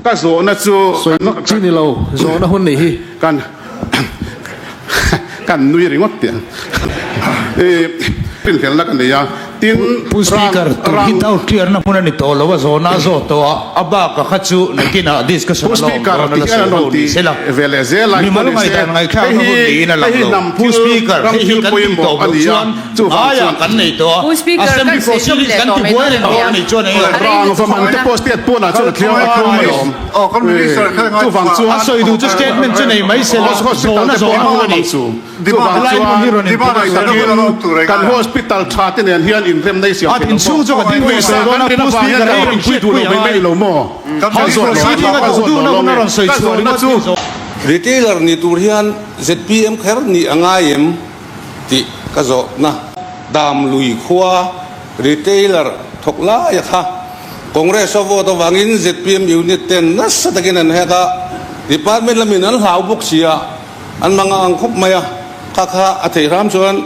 Ka zawhna chu Sawi vak chi ni lo, zawhna hun nih hi. Kan kan nui ringawt teh ang. Rinhlelhna ka nei a, tin Pu Speaker, tun hi doubt clear-na hmun a ni tawh lo a, zawhna a zawt tawh a, a bak a kha chu nakinah discussion Pu a la awm Speaker, dawn a la ti hian sawi an ho rawn ni ti se la. ve leh zel a, Mimal engpawh ni se, ngaihdan ngaihthlakna hei hun hi niin a lang hei hi lo. hnam Pu thil, Speaker, ram hei hi thil kan tih pawimawh tawh a loh ni a, chuan chuvang aiah chuan kan nei tawh a, Pu Speaker, kan Assembly sawi chawp proceedings leh kan tawh ti mai buai dawn reng dawn ania. a nih chuan eng A rei Rang lutuk va man te tawh pawh state pawnah chuan a thleng a thleng alawm. Chuvang A chuan sawi duh chu statement chu nei mai se la, hospital zawhna te pawh zawhna hun a an ni. awm chu. Chuvang Helai hmun hi rawn chuan inpawh takin kan hospital tha te nen hian inremna i siam A thei lo maw? inchhung chu ka ding ve Pawisa tawh dawn kan a, rin Pu avang hian Speaker kan ei rawn rawn pui duh lo hriatpui mai a mai ngai. lo maw? Ka House zawt lo proceeding a ka duh zawt lo duhna lo hun a nge? rawn sawi Ka chhuah zawhna ringawt chu hi zawh. Retailer ni tur hian zpm kher nih a ngai em tih ka zawhna. Damlui khua retailer thawk lai a kha Congress a vote avangin zpm unit ten nasa takin an hek a, department lamin an hlau bawk si a, An hmang ang khawp mai a, kha kha a theih hram chuan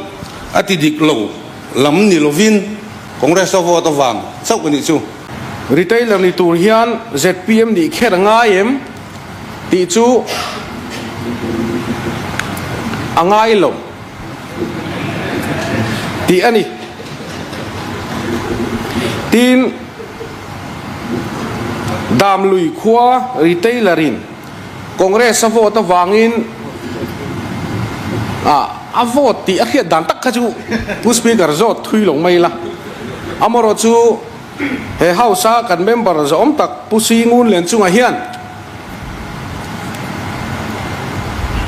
a ti dik lo lam ni lovin Congress a vote avang chauh a nih chu. Retailer ni tur hian zpm nih kher a ngai em tih chu a ngai lo tih a ni. Tin, Damlui khua retailer in Congress a vote avangin a vote tih a hriat dan tak kha chu Pu Speaker zawt thui lo mai la. Amaherawh chu he House a kan member zawhawm tak Pu Singun Lianchunga hian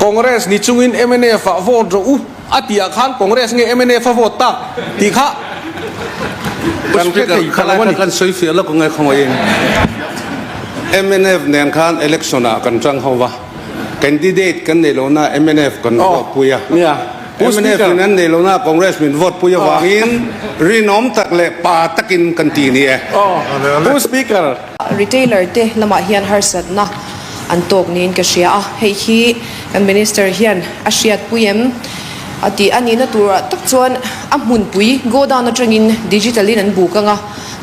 Congress ni chungin mnf ah vote rawh u a tih ah khan Congress nge mnf a vote tak tih kha Kan hre thei pha lo a ni. Kan sawi fiah lawk ang e khawngaihin. Mnf nen khan election ah kan tang ho va, candidate kan nei lo na mnf kan vote pui a, mnf in an nei lo na Congress min vote pui avangin rinawm tak leh pa takin kan ti ni e. Pu Speaker. Retailer te lamah hian harsatna an tawk niin ka hria a, hei hi kan Minister hian a hriatpui em? A tih a nihna turah tak chuan a hmunpui godown atangin digital in an buk anga,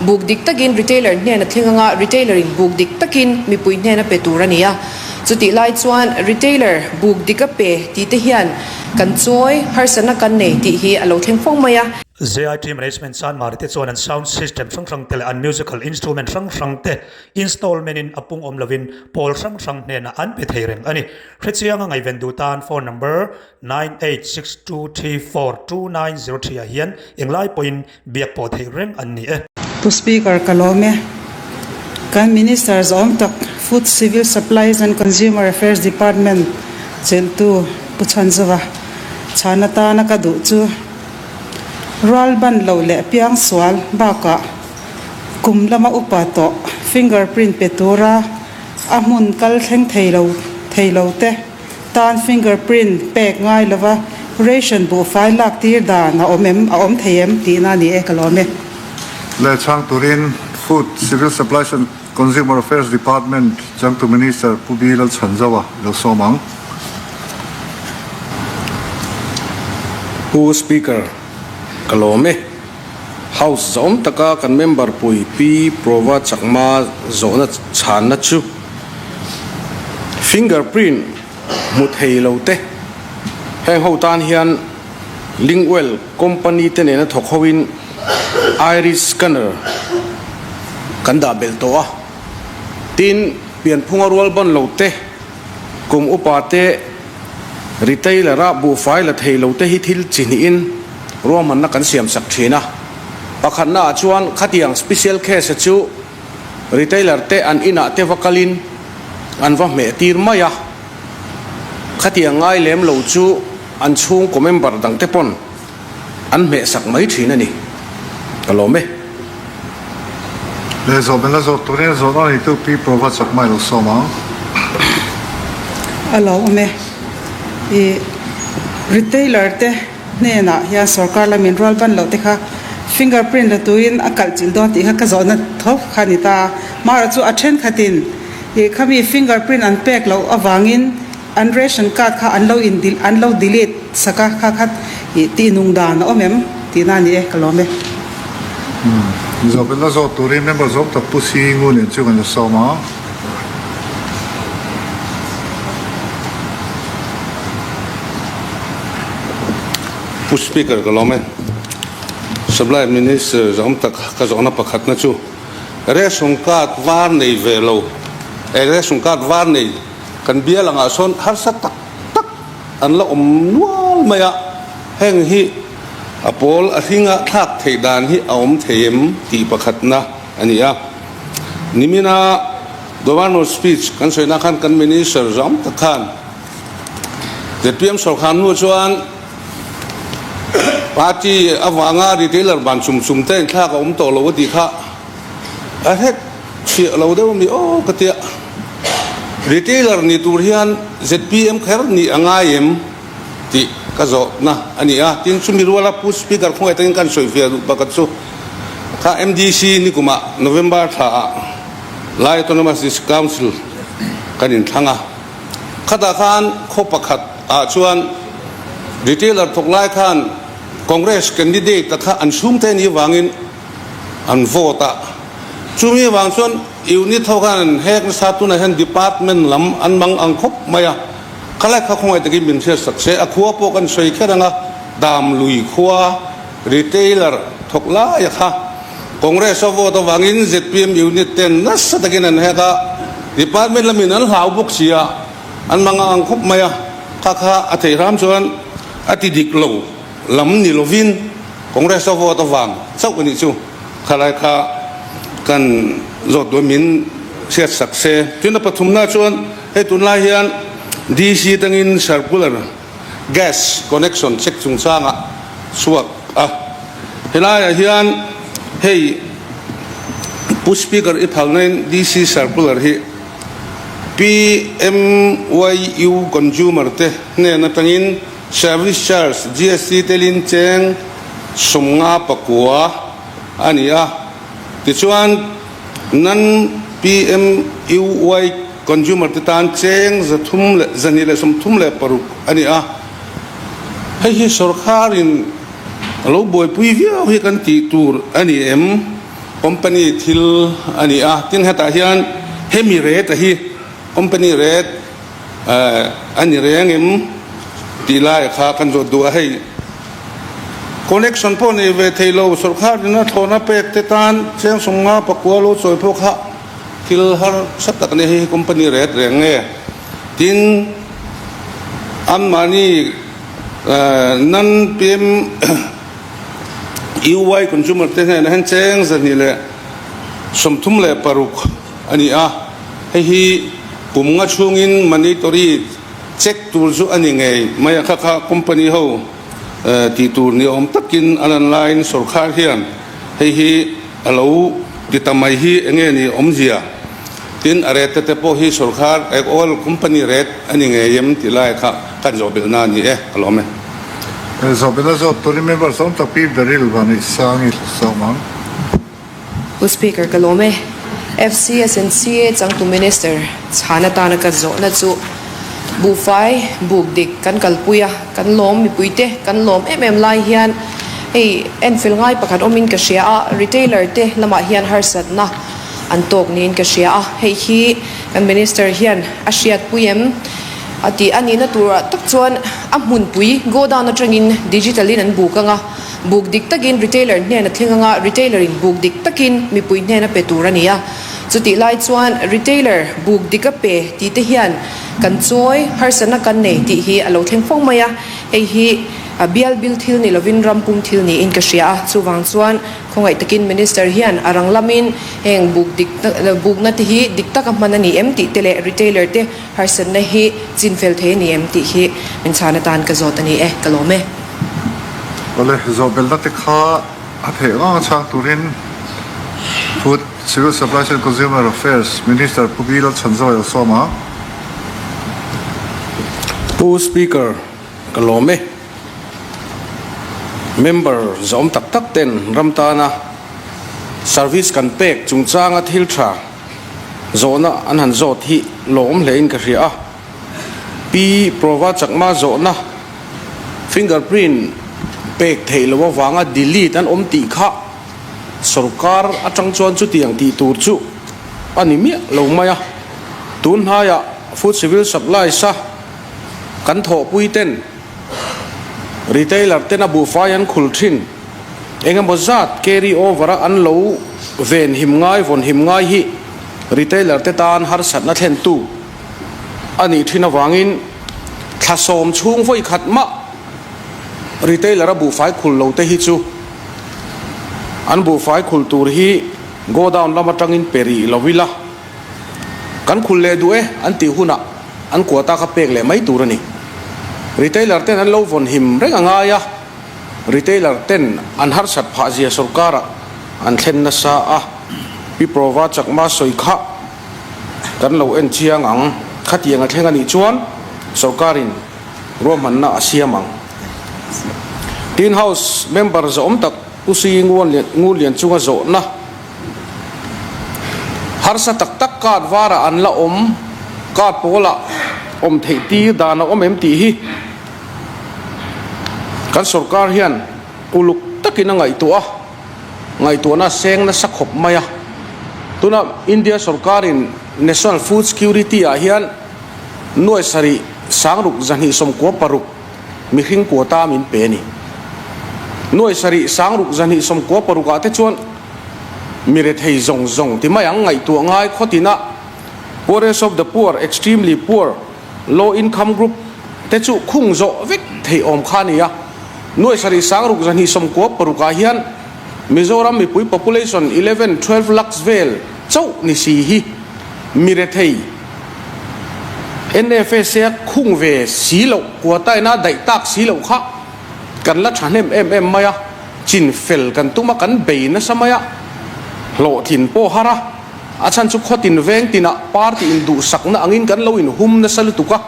buk dik takin retailer hnen a thleng anga, retailer in buk dik takin mipui hnen a pe tur a ni a. Chutih lai chuan retailer buk dik a pe tih te hian kan chawi harsatna kan nei tih hi a lo thleng fo mai a. ZIT Management Chanmari te chuan an sound system hrang hrang te leh an musical instrument hrang hrang te installment in a pung awm lovin pawl hrang hrang hnenah an pe thei reng a ni. Hrechianga ngaihven duh tan phone number 9862342903 ah hian englai pawhin biak pawh theih reng an ni e. Pu Speaker ka lawm e. Kan Minister zawm tak Food, Civil Supplies and Consumer Affairs Department chelhtu Pu Chhanzova chhan atana ka duh chu rual ban loh leh piangsual bakah kum lama upa tawh fingerprint pe tura a hmun kal thleng thei lo thei lo te Tan fingerprint pek ngai lova ration buhfai lak tir dan a awm em, a awm thei em tihna a ni e, ka lawm e. Leh chhang turin Food, Civil Supplies and Consumer Affairs Department changtu Minister Pu Bi Lalchhanzaua lo sawm ang. Pu Speaker, ka lawm e. House zawm taka kan member pui Pi Prova Chakma zawhna chhanna chu finger print hmu thei lo te heng ho tan hian Lingwell company te nena thawk hoin iris scanner kan dah belh tawh a, tin pianphunga rual ban lo te kum upa te Retailer a buhfai la thei lo te hi thil chi hnihin ruahmanna kan siam sak thin a. Pakhatna ah chuan khatiang special case chu retailer te an inah te va kalin an va hmeh tir mai a. Khatiang ngai lem lo chu an chhungkaw member dang te pawn an hmeh sak mai thin a ni. Ka lawm e. Leh zawh bela zawh turin zawhna neitu Pi Prova Chakma i lo sawm ang. A lo awm e. I retailer te hnenah hian sorkar lamin rual ban loh te kha fingerprint la tuin a kalh chilh dawn tih kha ka zawhna tho kha a ni ta a. Mahrawh chu a thenkhatin i khami fingerprint an pek loh avangin An ration card kha an lo in an lo delete sak a, kha kha ih tih nung dan a awm em tihna a ni e, ka lawm e. Zawh belh a zawt turin member zawm tak Pu Si Ngu nen chu kan la sawm a. Pu Speaker ka lawm e. Supply Minister zawm tak ka zawhna pakhatna chu ration card var nei ve lo, ration card var nei kan bial angah sawn harsa tak tak an la awm nual mai a, heng hi a pawl a hringa thlak theih dan hi a awm thei em tih pakhatna a ni a. Nimina Governor speech kan sawina khan kan Minister zawm tak khan ZPM sawrkar hnu chuan party avanga retailer ban chum chum te inthlak a awm tawh lo a tih kha a hret chhiah lo deuh a mi aw ka tia. Retailer ni tur hian ZPM kher nih a ngai em tih ka zawhna a ni a. Tin, chumi ruala Pu Speaker khawngaih takin kan sawifiah duh pakhat chu kha MDC nikumah November thlaah Lai Autonomous District Council kan inthlang a. Khatah khan khaw pakhat ah chuan retailer thawk lai khan Congress candidate a kha an chhung te ni vangin an vote a, chumi vang chuan unit ho khan an hek nasa tunah hian department lam an mang ang khawp mai a, khalai kha khawngaih takin min hriat sak se, a khua pawh kan sawi kher ang a, Damlui khua retailer thawk lai a kha. Congress a vote avangin zpm unit ten nasa takin an hek a, department lamin an hlau bawk si a, an mang ang khawp mai a, kha kha a theih hram chuan a ti dik lo lam ni lovin Congress a vote avang chauh a nih chu khalai kha kan zawt duh min hriat sak se. Tin a pathumna chuan hei tunlai hian DC atangin circular gas connection check chungchangah chhuak a, helaiah hian hei Pu Speaker i phalnain DC Circular hi PMYU Consumer te hnen atangin Service Charge GST telin cheng 59 a ni a, tichuan nan PMUY Consumer te tan cheng 336 a ni a. Hei hi sorkarin a lo buaipui viau hi kan tih tur a ni em? Company thil a ni a, tin hetah hian hemi rate a hi company rate a ni reng em tih lai kha kan zawt duh a, hei connection pawh nei ve thei lo sorkarin a thlawhna pek te tan cheng 59 lo chawi pawh kha thil harsa tak a ni, hei hi company rate reng nge? Tin, anmahni nan PMUY consumer te hnenah hian cheng 236 a ni a, hei hi kum nga chhungin mandatory check tur chu a ni ngei mai a, kha kha company ho tih tur ni awm takin a lan laiin sorkar hian hei hi a lo ti ta mai hi enge ni awmzia? Tin, a rate te pawh hi sorkar eg oil company rate a ni ngei em tih lai kha kan zawhbelhna a ni e, ka lawm e. Zawhbelhna zawt turin member sawm tak Pi Beryl Vani Sangi sawm ang. Pu Speaker ka lawm e. FCSNCA changtu Minister chhan atana ka zawhna chu buhfai buk dik kan kalpui a, kan lawm mipuite kan lawm em em lai hian hei enfel ngai pakhat awmin ka hria a, retailer te lamah hian harsatna an tawk niin ka hria a, hei hi kan Minister hian a hriatpui em? A tih a nihna turah tak chuan a hmunpui godown atangin digital in an buk anga, buk dik takin retailer hnen a thleng anga, retailer in buk dik takin mipui hnen a pe tur a ni a, chutih lai chuan retailer buk dik a pe tih te hian kan chawi harsatna kan nei tih hi a lo thleng fo mai a, hei hi bial bil thil ni lovin ram pum thil niin ka hria a, chuvang chuan Khawngaih takin Minister hian a rang lamin heng buk dik bukna te hi dik taka hman a ni em tih te leh retailer te harsatna hi chin fel thei a ni em tih hi min chhan atan ka zawt a ni e, ka lawm e. Awle, zawhbelna te kha a theih ngang a chhang turin Food, Civil Supplies and Consumer Affairs Minister Pu Bilal Chhanzawia sawm a. Pu Speaker, ka lawm e. Member zawm tak tak ten ram tana service kan pek chungchanga thil tha zawhna an han zawt hi lawm hlein ka hria a. Pi Prova Chakma zawhna fingerprint pek theih loh avanga delete an awm tih kha sorkar atang chuan chutiang tih tur chu a ni miah lo mai a. Tun hnaiah Food Civil Supplies a kan thawhpui ten. Retailer tena buhfai an khul thin. Engemaw zat carry over a an lo ven him ngai vawn him ngai hi retailer te tan harsatna thlentu a nih thin avangin thla sawm chhung vawi khat mah retailer a buhfai khul lo te hi chu an buhfai khul tur hi godown lam atangin pe rih lo ila kan khul leh duh e an tih hunah an quota kha pek leh mai tur a ni. Retailer ten an lo vawn him reng a ngai a. Retailer ten an harsat phah zia sorkar ah an thlen nasa a, Pi Prova Chakma sawi kha kan lo en chiang ang, khatiang a thleng a nih chuan sorkar in ruahmanna a siam ang. Tin House member zawhawm tak Pu Sui Ngunlian chunga zawhna harsa tak tak card varah an la awm, card pawlah awm theih tir dan a awm em tih hi, Kan sorkar hian uluk takin a ngaihtuah a, ngaihtuahna a seng nasa khawp mai a. Tuna India sorkarin National Food Security ah hian nuai sarih sangruk zahnih sawmkua paruk mihring quota min pe a ni. Nuai sarih sangruk zahnih sawmkua paruk ah te chuan mi rethei zawng zawng ti mai ang ngaihtuah ngai khawtin a poorest of the poor, extremely poor, Low income group te chu khung zawh vek theih awm kha a ni a, nuai sarih sangruk zahnih sawmkua parukah hian Mizoram mipui population 11, 12 lakhs vel chauh ni si hi mi rethei NFSA khung ve si loh quota ina daih tak si loh kha kan la thahnem em em mai a, chin fel kan tum a kan bei nasa mai a, hlawhtlin pawh har a. A chhan chu khawtin veng tinah party induhsakna angin kan lo inhum nasa lutuk a,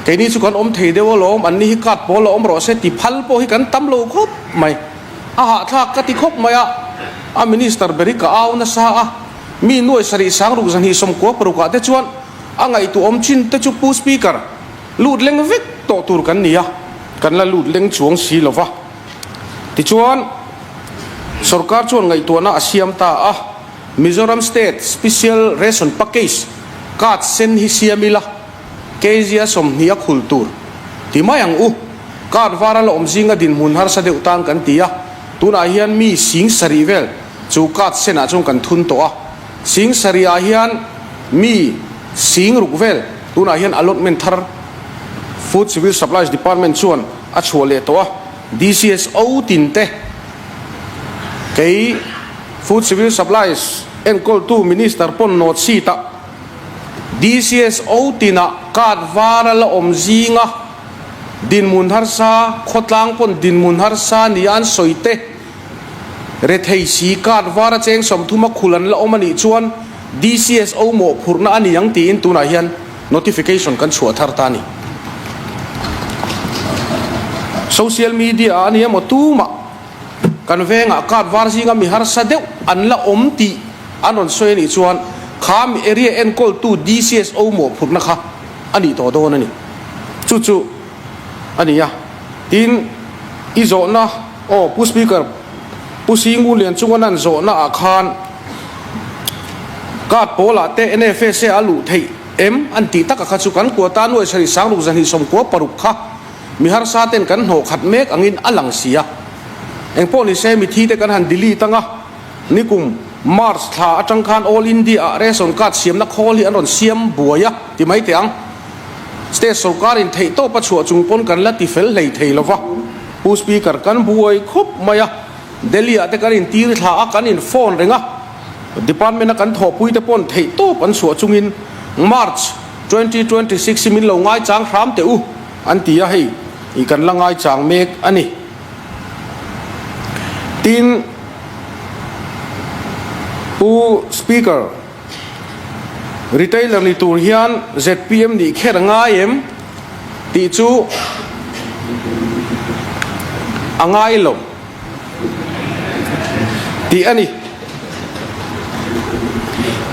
keini chu kan awm thei deuh alawm, anni hi card pawl a awm rawh se ti phal pawh hi kan tam lo khawp mai. A hahthlak ka ti khawp mai a, a minister ber hi ka au nasa a, mi nuai sarih sangruk zahnih sawmkua parukah te chuan a ngaihtuahawm chin te chu Pu Speaker lut leng vek tawh tur kan ni a, kan la lut leng chuang si lo va. Tichuan, sorkar chuan ngaihtuahna a siam ta a, Mizoram State Special Ration Package card sen hi siam ila, kg a 20 a khul tur ti mai ang u. Card var a la awm zinga dinhmun harsa deuh tan kan ti a, tunah hian mi sing sarih vel chu card senah chuan kan thun tawh a, sing sarih ah hian mi sing ruk vel tunah hian allotment thar Food Civil Supplies Department chuan a chhuah leh tawh a, DCSO tin te kei Food Civil Supplies enkawltu Minister pawn nawt seat ah DCSO tinah card var a la awm zinga dinhmun harsa khawtlang pawn dinhmun harsa nia an sawi te rethei si card var a cheng 30 a khul an la awm a nih chuan DCSO mawhphurhna a ni ang tiin tunah hian Notification kan chhuah thar ta a ni. Social media ah a ni emaw tumah kan vengah card var zinga mi harsa deuh an la awm tih an rawn sawi a nih chuan kha mi area enkawltu DCSO mawhphurhna kha a nih tawh dawn a ni. Chu chu a ni a. Tin, i zawhna aw Pu Speaker, Pu Singu Lianchunga nan zawhna ah khan Card pawlah te NFSA a luh theih em an tih taka kha chu kan quota nuai sarih sangruk zahnih 96 kha mi harsa ten kan hnawh khat mek angin a lang si a. Engpawh ni se mithi te kan han delete anga nikum March thla atang khan All India ah ration card siamna khawl hi an rawn siam buai a ti mai teh ang. State sorkar in theih tawp a chhuah chung pawn kan la ti fel hlei thei lova Pu Speaker kan buai khawp mai a. Delhi ah te kan in tir thla a, kan in phone reng a, department a kan thawhpui te pawn theih tawp an chhuah chungin March 2026 hi min lo ngaichang hram teh u an ti a, hei i kan la ngaichang mek a ni. Tin, Pu Speaker, Retailer ni tur hian zpm nih kher a ngai em tih chu a ngai lo tih a ni.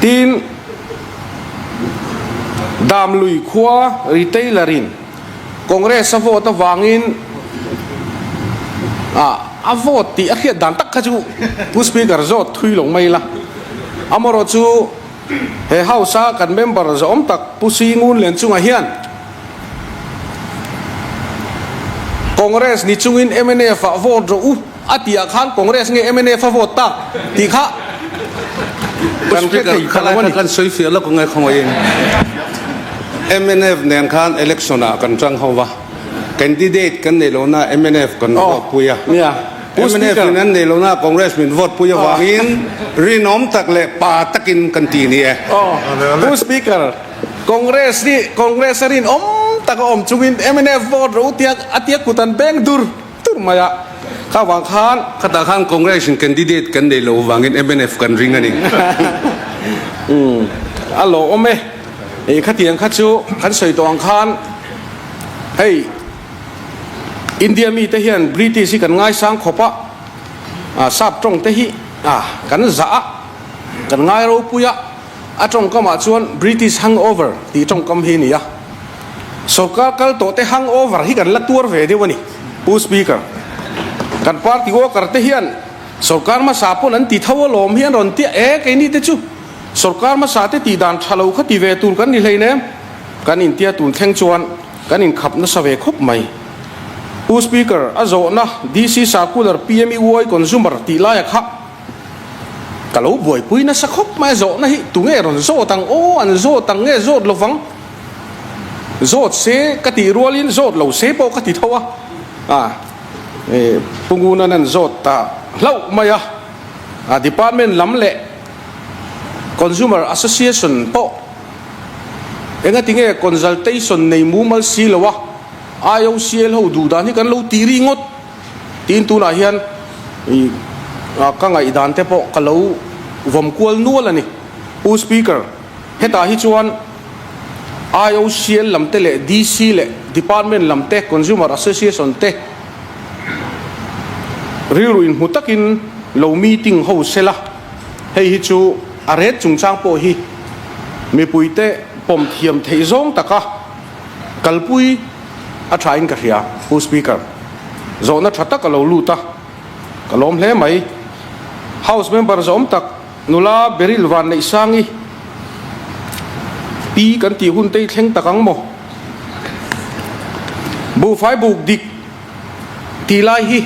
Tin, Damlui khua retailer in Congress a vote avangin a vote tih a hriat dan tak kha chu Pu Speaker zawt thui lo mai la. Amaherawh chu he House a kan member zawm tak Pu Singun Lianchunga hian. Congress ni chungin mnf ah vote rawh u a tih ah khan Congress nge mnf a vote tak tih kha kan hre thei pha lo a ni. Kan sawi fiah lawk ang e khawngaihin. Mnf nen khan election ah kan tang ho va, candidate kan neih lohna mnf kan vote pui a. Mnf in an neih lohna Congress min vote pui avangin rinawm tak leh pa takin kan ti ni e. Pu Speaker, Congress hi Congress a rinawm tak a awm chungin mnf vote ro tia a tia kut an beng dur dur mai a, kha vang khan. Khatah khan Congress in candidate kan neih loh avangin mnf kan ring a ni. Umm a lawm e, khatiang kha chu kan sawi tawh ang khan hei. India mite hian British hi kan ngaisang khawp a, sap tawng te hi kan zah a, kan ngai ropui a, a tawngkamah chuan British hangover tih tawngkam hi a ni a. Sorkar kal tawh te hangover hi kan la tuar ve deuh a ni, Pu Speaker. Kan party worker te hian sorkar hmasa pawn an ti tho alawm hi an rawn tia, e keini te chu sorkar hmasa te tih dan tha lo kha ti ve tur kan ni hleinem, kan intia tun thleng chuan. Kan inkhap nasa ve khawp mai. Pu Speaker, a zawhna DC Circular PMEY Consumer tih laia kha ka lo buaipui nasa khawp mai. A zawhna hi tunge rawn zawt ang aw, an zawt ang nge zawt lovang? Zawt se ka tih rualin zawt lo se pawh ka ti tho a. A, Pu Ngunan an zawt ta hlauh mai a. A department lam leh Consumer Association pawh Engati nge consultation nei mumal si lo a, IOCL ho duh dan hi kan lo ti ri ngawt tiin tunah hian ka ngaihdan te pawh ka lo vawm kual nual a ni. Pu Speaker, hetah hi chuan IOCL lam te leh DC leh Department lam te, Consumer Association te rilru inhmu takin lo meeting ho sela, Hei hi chu a ret chungchang pawh hi mipuite pawm thiam theih zawng taka kalpui a thain ka hria, Pu Speaker. Zawhna tha tak a lo lut a, ka lawm hle mai. House member zawm tak nula Beryl Vanneihsangi pi kan tih hun te hi thleng tak ang maw? Buhfai buk dik Tih lai hi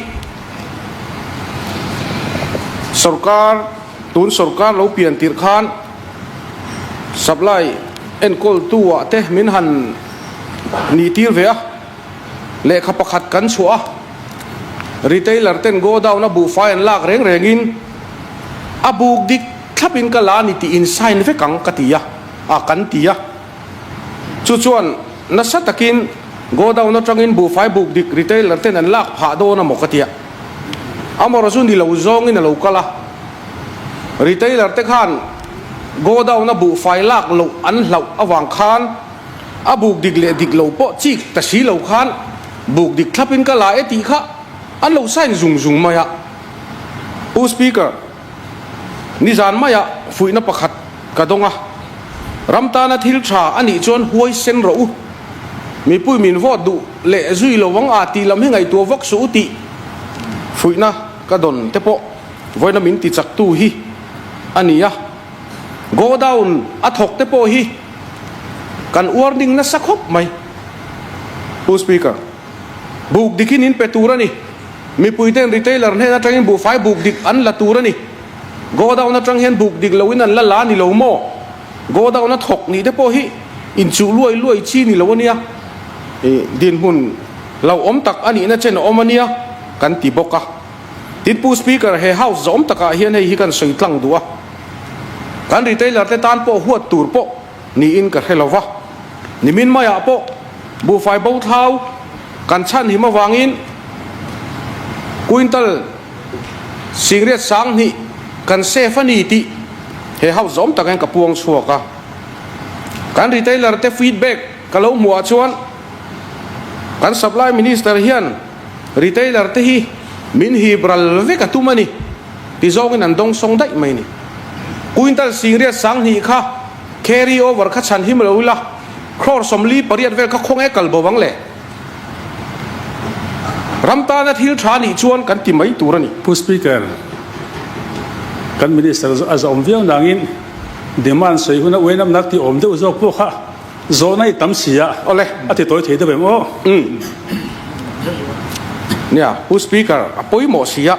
sorkar, tun sorkar lo pian tirh khan supply enkawltu ah te min han nih tir ve a, lehkha pakhat kan chhuah a, retailer ten godown a buhfai an lak reng reng in a buk dik thlap in ka la a ni tih in sign vek ang ka ti a, a kan ti a. Chu chuan nasa takin godown atangin buhfai buk dik retailer ten an lak phah dawn a maw ka tia. Amarawh chu ni lo zawngin a lo kal a. Retailer te khan godown a buhfai lak loh an hlauh avang khan a buk dik leh dik lo pawh chik ta si lo khan buk dik thlapin ka la e tih kha an lo sign zung zung mai a. Pu Speaker, nizan maiah fuihna pakhat Ka dawng a, ram tana thil tha a nih chuan huai sen rawh u. Mipui min vote duh leh zui lo ang a tih lam hi ngaihtuah vak suh u tih fuihna ka dawn te pawh vawiina min ti chaktu hi a ni a. Go down a thawk te pawh hi kan warning nasa khawp mai. Pu Speaker, buk dikin in pe tur a ni. Mipuiten retailer hnen atangin buhfai buk dik an la tur a ni. Godown atang hian buk dik loin an la la ni lo maw? Godown a thawk nih te pawh hi inchuh luai luai chi ni lo a nia. Ih, dinhmun hlauhawm tak a nihna chen a awm a nia kan ti bawk a. Tin, Pu Speaker, he House zawm takah hian hei hi kan sawi tlang duh a. Kan retailer te tan pawh huat tur pawh niin ka hre lo va. Nimin maiah pawh buhfai bo thlau kan chhanhim avangin quintal Singriat 2000 kan safe a ni tih he house zawm tak hian ka puang chhuak a. Kan retailer te feedback ka lo hmuh ah chuan kan supply minister hian retailer te hi min hip ral vek a tum a ni ti zawngin an dawngsawng daih mai a ni. Quintal singriat 2000 kha carry over kha chhan him lo ila crore 48 vel kha khawnge kal bo ang le. Ram tana thil tha nih chuan kan ti mai tur a ni. Pu Speaker, kan Minister a zawm viau nangin demand sawi huna uainamna ti awm deuh zawk pawh kha zawhna i tam si a, Awle. a ti tawi thei deuh em aw? Umm. Nia, Pu Speaker, a pawimawh si a,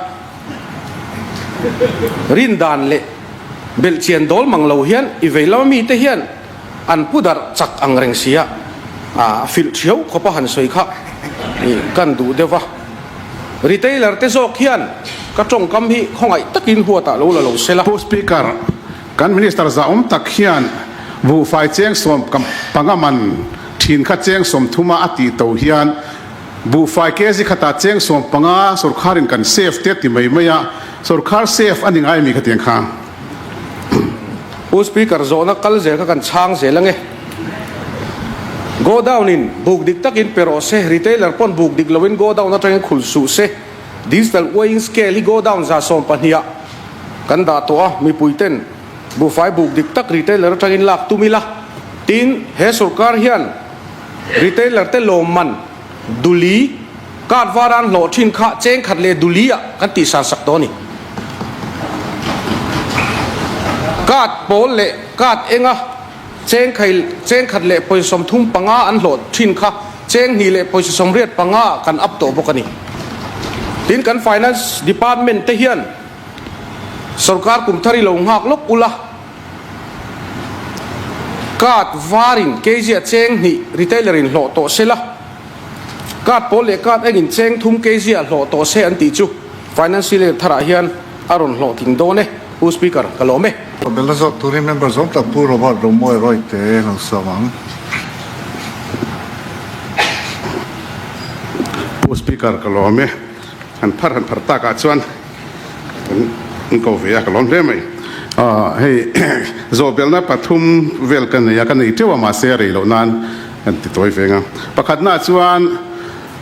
rin dan leh belhchian dawl mang lo hian i vei lama mite hian an pu darh chak ang reng si a, a filh thiau khawp a han sawi kha kan duh deuh va. Retailer te zawk hian ka tawngkam hi khawngaih takin huatah lo la lo se la. Pu Speaker, kan Minister zahawm tak hian buhfai cheng sawm panga man thin kha cheng sawmthuma a tih to hian Buhfai kg khatah cheng 15 sorkharin kan safe te ti mai mai a, sorkhar safe a ni ngai mi khatiang kha. Pu Speaker zawhna kal zel kha kan chhang zel ange. Go down in buk dik takin pe rawh se, retailer pawn buk dik loin go down atangin khul suh se. Digital weighing scale hi go down 12 ah kan dah tawh a, mipui ten buhfai buk dik tak retailer atangin lak tum ila. Tin, he sorkar hian Retailer te lawmman duli card var an hlawh thin kha cheng khat leh duli ah kan tih san sak tawh a ni. Card pawl leh card enga cheng khai cheng khat leh pawisa 35 an hlawh thin kha cheng hnih leh pawisa 85 ah kan up tawh bawk a ni. Tin kan Finance Department te hian sorkar kum thar i lo nghak lawk ula. Card varin kg a cheng hnih retailer in hlawh tawh se la, card pawl leh card engin cheng thum kg ah hlawh tawh se an tih chu Financial Year tharah hian a rawn hlawhtling dawn e, Pu Speaker, ka lawm e. Bella zawk turin member zawng tak Pu Robert Romawi Royte lo sawm ang. Pu Speaker, ka lawm e. Han phar han phar takah chuan. Kan ko ve a, ka lawm hle mai. Hei zawhbelna pathum vel ka nei a, ka nei teuh a mahse a rei loh nan kan ti tawi veng a. Pakhatnaah chuan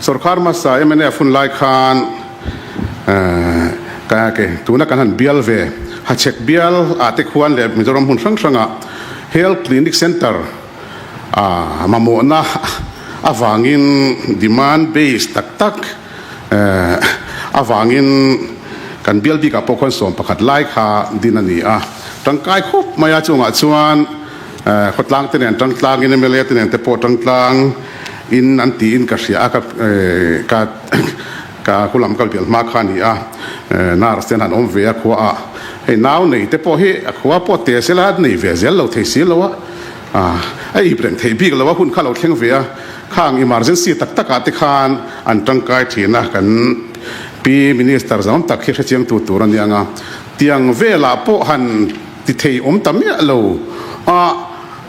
sorkar hmasa mnf hun lai khan ka ke tuna kan han bial ve Hachhek bial ah te khuan leh Mizoram hmun hrang hrangah Health Clinic Centre a mamawhna avangin demand base tak tak Avangin kan bial bikah pawh khuan 11 lai kha din a ni a, tangkai khawp mai a, chungah chuan khawtlang te nen tangtlangin mla te nen te pawh tangtlang in an tiin ka hria a, ka ka ka hulam kal bial hma kha a ni a, nurse te an han awm ve a khua ah, hei nau nei te pawh hi a khua pawh te sela nei ve zel lo thei si lo a, a ip reng theih bik lo a, hun kha lo thleng ve a. Khang emergency tak tak ah te khan an tangkai thin a, kan Pi Minister zawng tak hi hrechiang tu tur a nia nga, tiang velah pawh han ti thei awm ta miah lo a,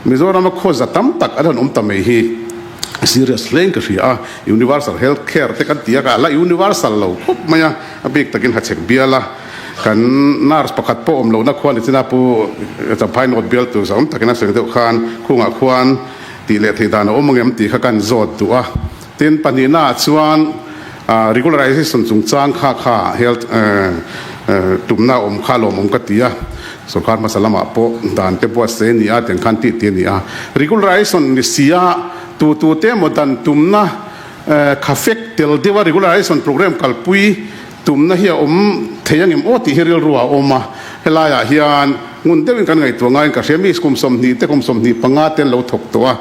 Mizoram a khawza tam tak an han awm ta mai hi serious hle in ka hria a, Universal Health Care te kan ti a, a la universal lo khawp mai a, a bik takin hachhek bial a, kan nurse pakhat pawh awm lohna khuan nichina Pu Champhai North bialtu zawng takin a sawi deuh khan khungah khuan Tih leh theih dan a awm angem tih kha kan zawt duh a. Tin, pahnihnaah chuan regularization chungchang kha kha health tumna a awm kha lawmawm ka ti a. Sorkar hmasa lamah pawh dan te buatsaih a ni a, tiang khan tih tih a ni a. Regularization ni si a, tu tu te emaw dan tumna kha fek tel deuha regularization program kalpui Tumna hi a awm thei angem aw tih hi rilru ah a awm a, helaiah hian ngun deuhin kan ngaihtuah ngaiin ka hria, mi kum 20 te kum 25 te an lo thawk tawh a,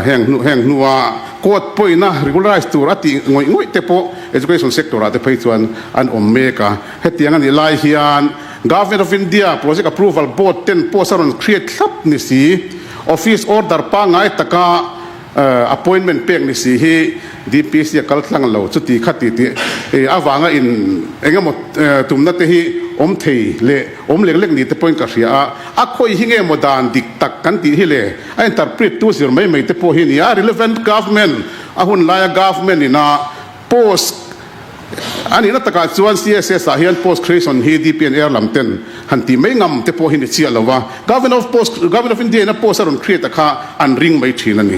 heng hnu heng hnua court pawina regularize tur a tih ngawih ngawih te pawh education sector ah te phei chuan an awm mek a, hetiang a nih lai hian Government of India project approval board ten post a rawn create thlap ni si, office order pangngai taka Appointment pek ni si hi DPC a kal tlang lo chuti kha ti tih avanga in eng emaw tumna te hi awm thei leh awm lek lek ni te pawhin ka hria a, a khawi hi nge maw dan dik tak kan tih hi le a interpret tu zir mai mai te pawh hi a ni a, relevant government a hun laia government ina post A nihna takah chuan CSS ah hian post creation hi DPNR lam ten han tih mai ngam te pawh hi ni chiah lo a, Government of Post, Government of India in a post a rawn create a kha an ring mai thin a ni.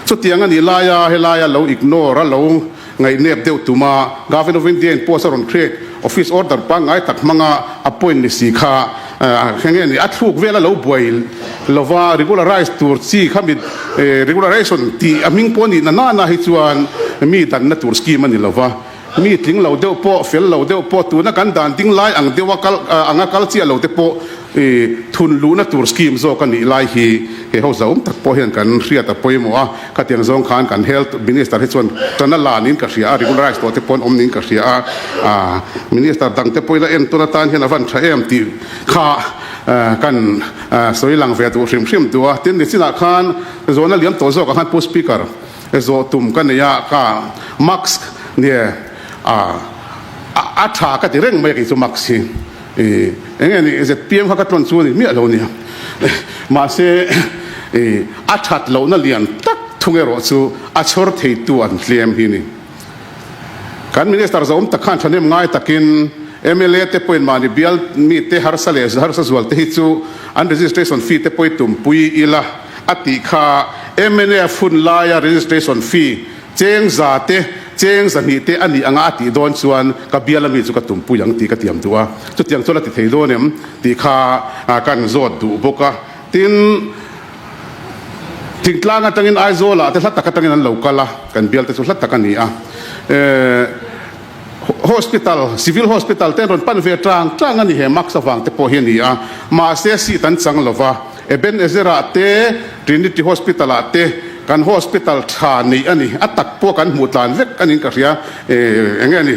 Chutiang a nih laia helaia lo ignore a lo ngaihnep deuh tum a, Government of India in post a rawn create, office order pangngai tak hmanga appoint ni si kha eng nge ni a thluk vel a lo buai lova regularize tur chi kha mi regularization tih a hming pawh a nih na nana hi chuan mi danna tur scheme a ni lova. Mi tling lo deuh pawh, fel lo deuh pawh, tuna kan dan ding lai ang deuha kal anga kal chiah lo te pawh Thun luhna tur scheme zawk a nih lai hi he ho zauhawm tak pawh hian kan hriat a pawimawh a, khatiang zawng khan kan Health Minister hi chuan tan a la niin ka hria a, regularize tawh te pawh an awm niin ka hria a, Minister dang te pawhin a entawn atan hian a van tha em tih kha kan sawi lang ve duh hrim hrim duh a. Tin, nichinah khan zawhna liam tawh zawkah khan Pu Speaker zawh tum ka nei a, ka mask nge a tha ka ti reng mai a kei chu mask hi. I eng nge ni zpm kha ka tlawn chu a ni miah lo nia. Mahse i a that lohna lian tak thung erawh chu a chhawr theitu an tlem hi ni. Kan Minister zawm tak khan thahnem ngai takin mla te pawhin mahni bial mite harsa leh harsa zual te hi chu an registration fee te pawh i tumpui ila a tih kha mnf hun laia registration fee Cheng za te, cheng zahnih te a nih anga a tih dawn chuan ka bial ami chu ka tumpui ang tih ka tiam duh a, chutiang chuan a ti thei dawn em tih kha kan zawt duh bawk a. Tin, thingtlang atangin Aizawlah te hla tak atangin an lo kal a, kan bial te chu hla tak a ni a. Hospital, Civil Hospital te an rawn pan ve tang tang a ni he mask avang te pawh hi a ni a, mahse seat an chang lova. Ebenezer-ah te, Trinity Hospital-ah te kan hospital tha neih a ni. A tak pawh kan hmuh tlan vek a niin ka hria. Eng nge ni?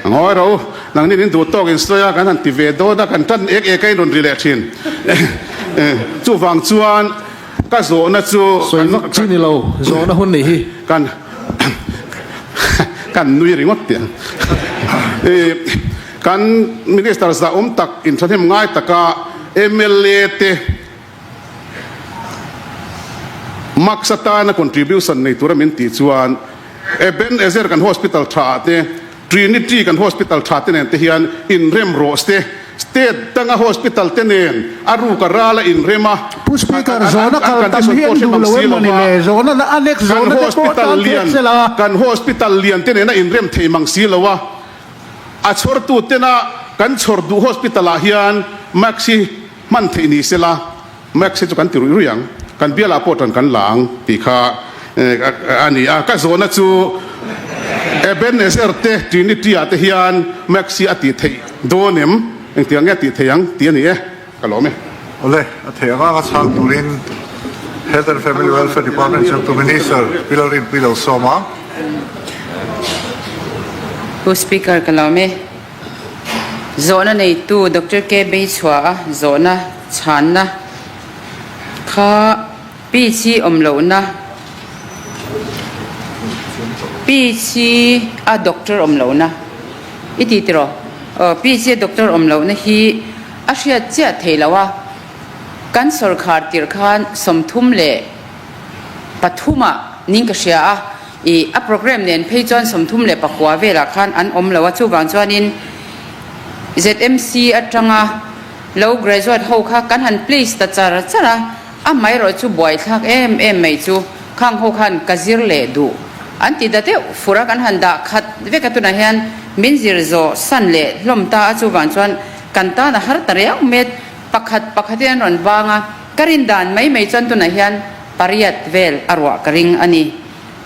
Ngawi ro, nangni in duh tawk in sawi a, kan han ti ve dawn a, kan tan ek ek a in rawn ri leh thin. Chuvang chuan ka zawhna chu. Sawi vak chi ni lo, zawhna hun nih hi. Kan kan nui ringawt teh ang. Kan Minister zahawm tak inthahnem ngai taka mla te Max atana contribution nei tura min tih chuan Eben Ezer kan hospital tha ah te, Trinity kan hospital tha te nen te hian inrem rawh se. State danga hospital te nen a ruk a ral a inrem a, Pu Speaker, an zawhna kal tam condition hi pawh an hre duh mang lo si em maw ni lova, le? Zawhna a next kan zawhna te pawh hospital tan lian thek sela. kan hospital lian te nen a inrem thei mang si lo a. A chhawrtu tena kan chhawr duh hospital ah hian mask hi hman theih ni sela, mask hi chu kan ti ruih ruih ang, kan bialah pawh tan kan la ang tih kha a ni a. Ka zawhna chu Ebenezer te Trinity ah te hian mask hi a tih theih dawn em? Engtiang nge a tih theih ang tih a ni e. Ka lawm e. Awle, a theih anga ka chhang turin Health and Family Welfare Department chhungtu Minister Pi Lalrinpuii lo sawm a. Pu Speaker ka lawm e. Zawhna neitu Doctor K Beichhua a zawhna chhanna kha PC awm lohna PC a doctor awm lohna i ti tiraw? Aw PC a doctor awm lohna hi A hriat chiah thei lo a, kan sawrkhar tirh khan 33 ah ning ka hria a, ih a program nen phei chuan 39 velah khan an awm lo a, chuvang chuanin ZMC atanga lo graduate ho kha kan han place ta char char a, amaherawh chu buaithlak em em mai chu khang ho khan ka zir leh duh an ti ta deuh fur a, kan han dah khat vek a tunah hian min zir zawh san leh hlawm ta a, chuvang chuan Kan tan a har ta riau met, pakhat pakhatin an rawn vang a, ka rin dan mai mai chuan tunah hian pariat vel a ruah ka ring a ni.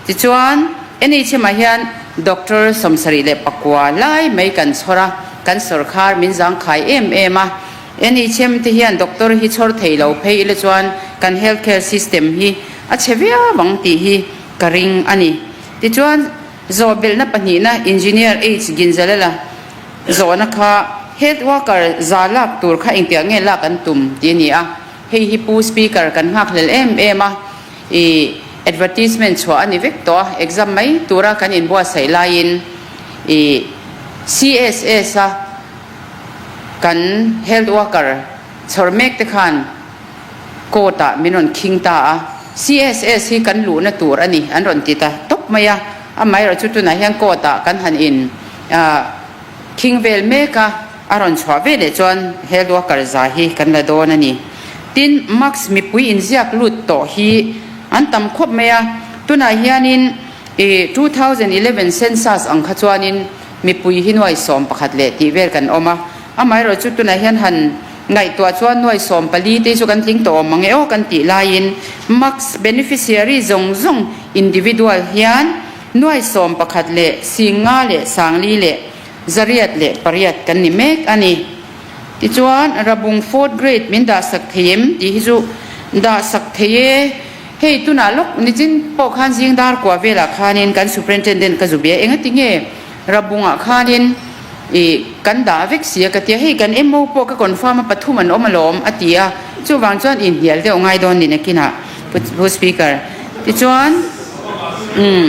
Tichuan, NHM ah hian Doctor 79 lai mai kan chhawr a, kan sawrkhar min zangkhai em em a. NHM te hian doctor hi chhawr thei lo phei ila chuan kan health care system hi a chhe viau ang tih hi ka ring a ni. Tichuan, zawhbelhna pahnihna Engineer H Ginzalala, Zawhna kha Health worker za lak tur kha engtiah nge lak an tum tih a ni a, hei hi Pu Speaker kan nghakhlel em em a, ih advertisement chhuah a ni vek tawh a, exam mai tura kan inbuatsaih laiin ih CSS a kan health worker chhawr mek te khan court ah min rawn khing ta a, CSS hi kan luhna tur a ni an rawn ti ta tawp mai a, amaherawh chu tunah hian court ah kan han in Khing vel mek a, a rawn chhuah ve leh chuan health worker za hi kan la dawn a ni. Tin, mask mipui inziak lut tawh hi an tam khawp mai a, tunah hianin i 2011 census ang kha chuanin mipui hi nuai 11 leh tih vel kan awm a, amaherawh chu tunah hian han ngaihtuah chuan nuai 14 te hi chu kan tling tawh awm ang e aw kan tih laiin mask beneficiary zawng zawng individual hian Nuai 11 leh 50 leh 408 kan ni mek a ni. Tichuan, Rabung fourth grade min dahsak thei em tih hi chu dahsak thei e. Hei tunah lawk nichin pawh khan zing dar kua velah khanin kan superintendent ka zu bia engati nge Rabungah khanin ih kan dah vek si a ka tia hei kan MO pawh ka confirm a pathum an awm alawm a ti a chuvang chuan inhnial deuh ngai dawn ni nakinah Pu Speaker tichuan umm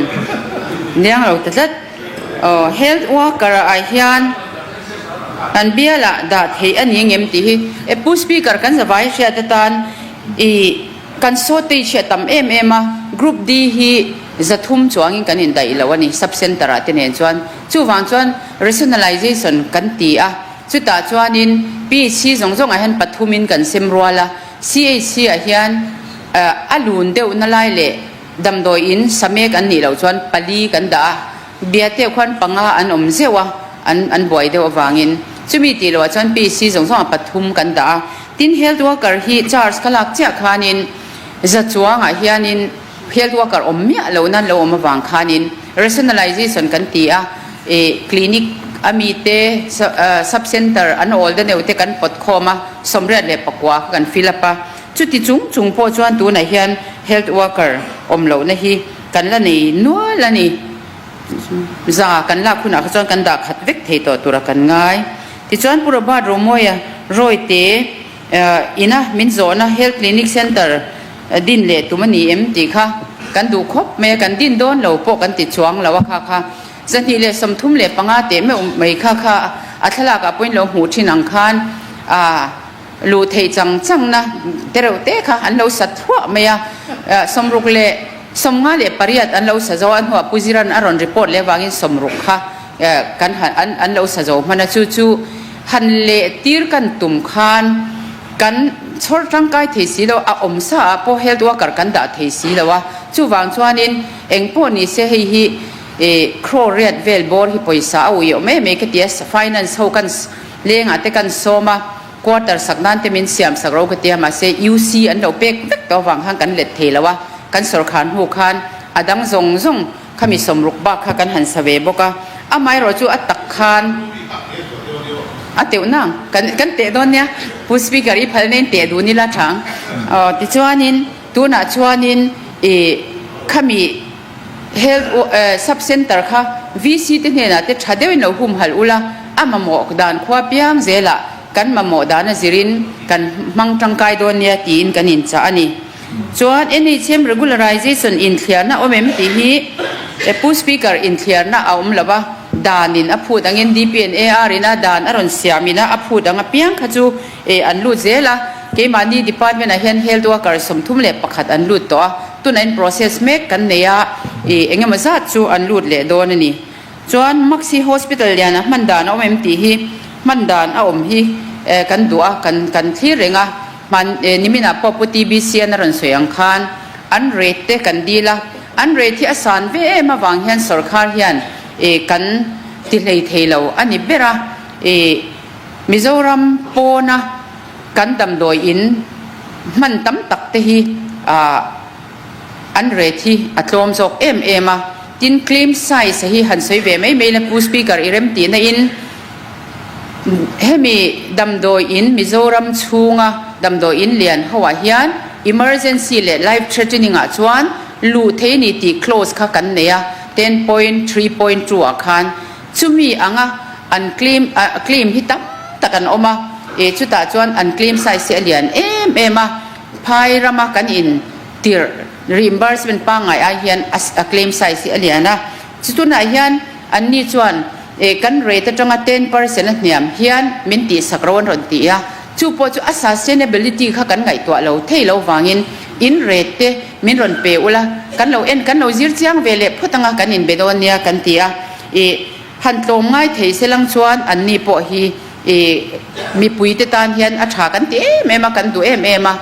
liang lo ta tlat aw health worker ah hian kan bialah dah theih a ni angem tih hi e Pu Speaker kan zavai hriat atan ih Kan shortage hi a tam em em a, Group D hi 300 chuangin kan indaih lo a ni, Sub Centre ah te nen chuan. Chuvang chuan rationalization kan ti a, chutah chuanin PHC zawng zawngah hian pathumin kan sem rual a, CHC ah hian a lun deuhna lai leh damdawi in samek an nih loh chuan pali kan dah a, Biate khuan panga an awm zeuh a, an an buai deuh avangin. Chumi tih loh ah chuan PC zawng zawng ah pathum kan dah a. Tin health worker hi charge ka lak chiah khanin za chuangah hianin health worker awm miah lo nan lo awm avang khanin rationalization kan ti a, ih clinic a mi te sub center an awl da neuh te kan pawt khawm a, 84 kha kan fill up a. Chuti chung chung pawh chuan tunah hian health worker awm lohna hi Kan la nei nual a ni. Za kan lak hunah kha chuan kan dah khat vek thei tawh tura kan ngai. Tichuan Pu Robert Romawia Rawite ina min zawhna Health Clinic Centre din leh tum a ni em tih kha kan duh khawp mai a, kan din dawn lo pawh kan ti chuang lo a kha kha. 235 teh meuh mai kha kha a thlalakah pawhin lo hmuh thin ang khan a. Luh theih chang changna te reuh te kha an lo sa thluah mai a, 68 an lo sa zo a, hnuah Pu Ziran a rawn report leh avangin 60 kha kan han an an lo sa zo hman a, chu chu han leh tir kan tum khan kan chhawr tangkai thei si lo, a awm sa ah pawh health worker kan dah thei si lo a, chuvang chuanin eng pawh ni se hei hi crore riat vel bawr hi pawisa a ui awm em em ka ti a, finance ho kan lengah te kan sawm a. Quarter sak nan te min siam sak ro ka tia mahse UC an lo pek vek tawh avang khan kan let thei lo a, kan sawrkhar hnu khan a dang zawng zawng khami 60 bak kha kan han sa ve bawk a, amaherawh chu a tak khan a teuh nang kan kan teh dawn nia Pu Speaker i phal nen teh dun ila tha ang aw tichuanin tunah chuanin ih khami Health Sub Centre kha VC te hnenah te tha deuhin lo humhalh ula, a mamawh dan khua piang zelah kan mamawh dan a zirin kan hmang tangkai dawn nia tiin kan inchah a ni. Chuan NHM Regularization inthliarna awm em tih hi Pu Speaker inthliarna a awm lo a, danin a phut angin DPNAR in a dan a rawn siamin a a phut ang apiang kha chu an lut zel a, keimahni department ah hian Health Worker 31 an lut tawh a, Tunah in process mek kan nei a, ih eng emaw zat chu an lut leh dawn a ni. Chuan Maxi Hospital liana hman dan a awm em tih hi hman dan a awm hi kan duh a, kan kan thlir reng a, hman niminah pawh Pu TBC an a rawn sawi ang khan an rate te kan dil a, an rate hi a san ve em avang hian sawrkhar hian ih kan ti hlei thei lo a ni ber a, ih Mizoram pawna Kan damdawi in hman tam tak te hi an rate hi a tlawm zawk em em a, tin claim size hi han sawi ve mai mai la Pu Speaker i rem tihna in hemi damdawi in Mizoram chhunga damdawi in lian ho ah hian emergency leh life threatening ah chuan luh thei a ni tih clause kha kan nei a 10.3.2 ah khan Chumi anga an claim claim hi tam tak an awm a, e chutah chuan an claim size hi a lian em em a, phai rama kan in tirh reimbursement pangngai ai hian a claim size hi a lian a, chu tunah hian an ni chuan e kan rate atanga 10% a hniam hian min tihsak ro an rawn ti a, chu pawh chu a sustainability kha kan ngaihtuah lo thei lo vangin in rate te min rawn pe ula kan lo en kan lo zir chiang ve leh phawt anga kan inbe dawn nia kan ti a. I han tlawm ngai thei se lang chuan an ni pawh hi i mipui te tan hian a tha kan ti em em a, kan duh em em a,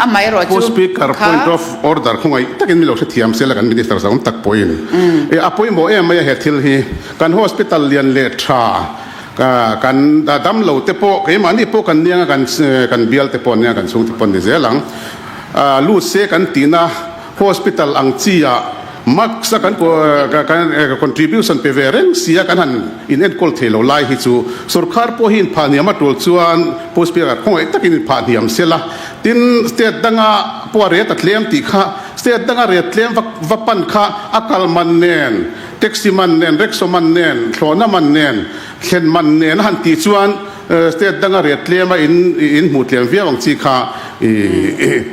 amaherawh Pu chu Speaker, kha. point of order khawngaih takin mi lo hrethiam se la kan Minister zawng tak pawhin i a pawimawh em mai a he thil hi kan hospital lian leh tha kan dam lo te pawh keimahni pawh kan niang a kan kan bial te pawh nia kan chhung te pawh ni zel ang lut se kan tihna hospital ang chi ah. Max a kan kan contribution pe ve reng sia kan han in enkawl thei lo lai hi chu sorkar pawh hi inphah hniam a tul chuan Pu Speaker khawngaih takin inphah hniam sela. Tin, state danga pawh a ret a tlem tih kha state danga ret tlem va va pan kha a kal man nen, taxi man nen, rickshaw man nen, thlawhna man nen, thlen man nen a han tih chuan State danga riat tlem a in in hmuh tlem viau ang chi kha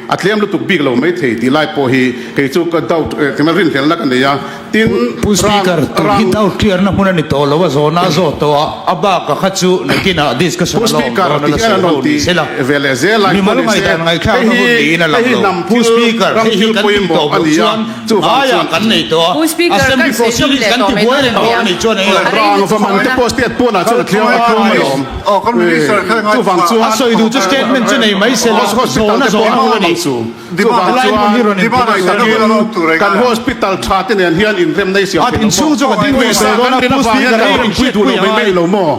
a tlem lutuk bik lo mai thei tih lai pawh hi kei chu ka doubt tina rinhlelna ka nei a. Tin, Pu Speaker, rang tun hi rang doubt clear na hmun a ni tawh lo a, zawhna a zawh tawh a, a bak a kha chu nakinah discussion Pu a la awm Speaker dawn a ti la hian sawi an ho rawn ni ti se la. ve leh zel a, Mimal engpawh ni se, ngaihdan ngaihthlak hei na hi hun niin a hei lang hi lo. hnam Pu thil, Speaker, ram hei hi thil kan tih pawimawh tawh a loh ni a, chuan chuvang aia chuan kan nei tawh a, Pu Speaker, kan Assembly sawi zawm proceedings leh kan tawh ti mai buai dawn reng dawn a nih chuan eng lo. Rang va man te pawh state pawnah chuan a thleng a thleng mai awm. Chuvang chuan A sawi duh chu statement chu nei mai se la, hospital zawhna te pawh zawhna a hun a awm ni. ang chu. Chuvang Helai hmun hi rawn chuan input kan hospital tha te nen hian inremna i siam A thei lo inchhung maw? chu ka ding ve Pawisa sawi kan dawn a, rin Pu avang hian Speaker kan hei rawn inrempui hriat duh pui lo mai angai. mai lo maw?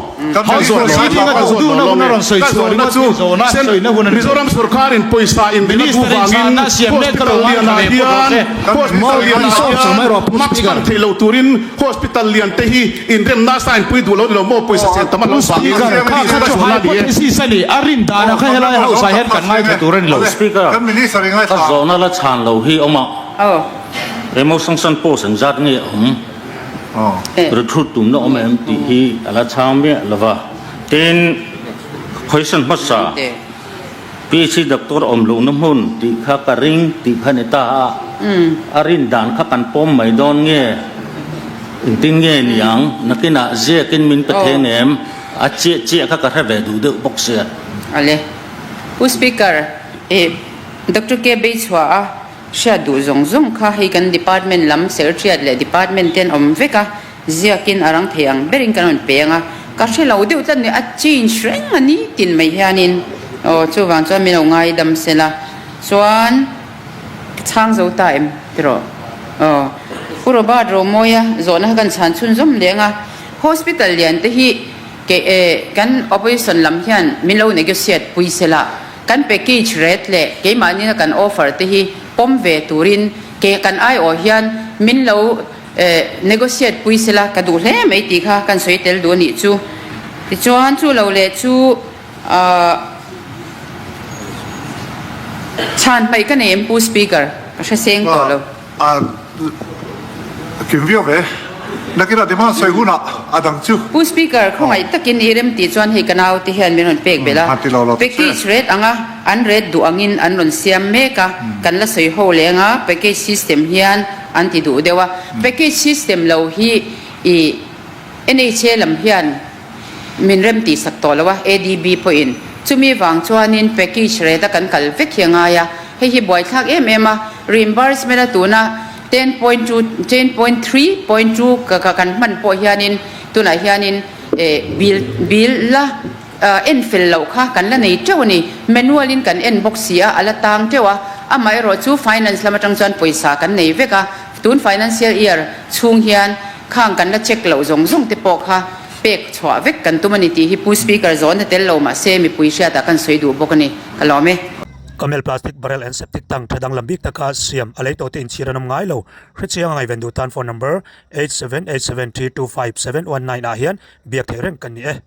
House proceeding a duh duhna hun a rawn sawi Ka chhuah zawhna ringawt chu hi zawhna sawina hun a ni lo. Mizoram sorkarin pawisa inrin a duh Minister in vangin chhanna siam mek ka lo hospital ngaithla lianah ve pawh rawh hian se. hospital lianah hian mask hman theih lo turin hospital lian te hi inremna sign pui duh lo ni lo maw pawisa chen tam a lo Pu vangin Speaker, kha tih kha ka chu zawhna ni e. hypothesis a ni, a rin danah kha helai house ah hian kan ngaithla tur a ni lo. Speaker, ka zawhna la chhan lo hi awm a, Emotion post engzat nge awm? Recruit tumna awm em tih hi a la chhang miah lo va. Tin, question hmasa, PHC doctor awm lohna hmun tih kha ka ring tih kha ni ta a, a rin dan kha kan pawm mai dawn nge? Engtin nge niang? Nakinah ziakin min pe theng em? A chiah chiah kha ka hre ve duh deuh bawk sia. Ale. Pu Speaker, i Doctor K. Beichhuah a Hriat duh zawng zawng kha hei kan department lam secretariat leh department te an awm vek a, ziakin a rang thei ang berin kan rawn peng a, ka hre lo deuh tlat ni, a change reng a ni tin mai hianin aw chuvang chuan min lo ngaidam sela chuan ka chhang zo ta em tiraw aw Pu Robert Romawia zawhna kha kan chhan chhunzawm leng a, hospital lian te hi ke kan opposition lam hian min lo negotiate pui sela. Kan package rate leh keimahni a kan offer te hi pawm ve turin ke kan aiawh hian min lo negotiate pui sela ka duh hle mai tih kha kan sawi tel duh a nih chu. Tichuan chu lo leh chu chhan hmaih ka nei em Pu Speaker? Ka hre seng tawh lo. A kim viau ve. Nakinah demand sawi hunah a dang chu. Pu Speaker, khawngaih takin i rem tih chuan hei ka naute hian min rawn pek belh a. Package rate anga an rate duh angin an rawn siam mek a, kan la sawi ho leng a, package system hian an ti duh deuh a. Package system lo hi i NHA lam hian Min rem tih sak tawh lo a, ADB pawhin. Chumi vang chuanin package rate a kan kal vek hi a ngai a, hei hi buaithlak em em a, reimbursement a tuna 10.2, 10.3.2 ka ka kan hman pawh hianin tunah hianin eh bill bill la en fel loh kha kan la nei teuh a ni. Manual in kan en bawk si a, a la tang teuh a, amaherawhchu finance lam atang chuan pawisa kan nei vek a, tun financial year chhung hian khang kan la check loh zawng zawng te pawh kha pek chhuah vek kan tum a ni tih hi Pu Speaker zawn a tel lo mah se mipui hriatah kan sawi duh bawk a ni. Ka lawm e. Camel plastic barrel and septic tank tha danglam bik taka siam a lei tawhte inchhir an awm ngai lo. Hrechiang a ngaihven duh tan phone number 8787325719 ah hian biak theih reng kan ni e.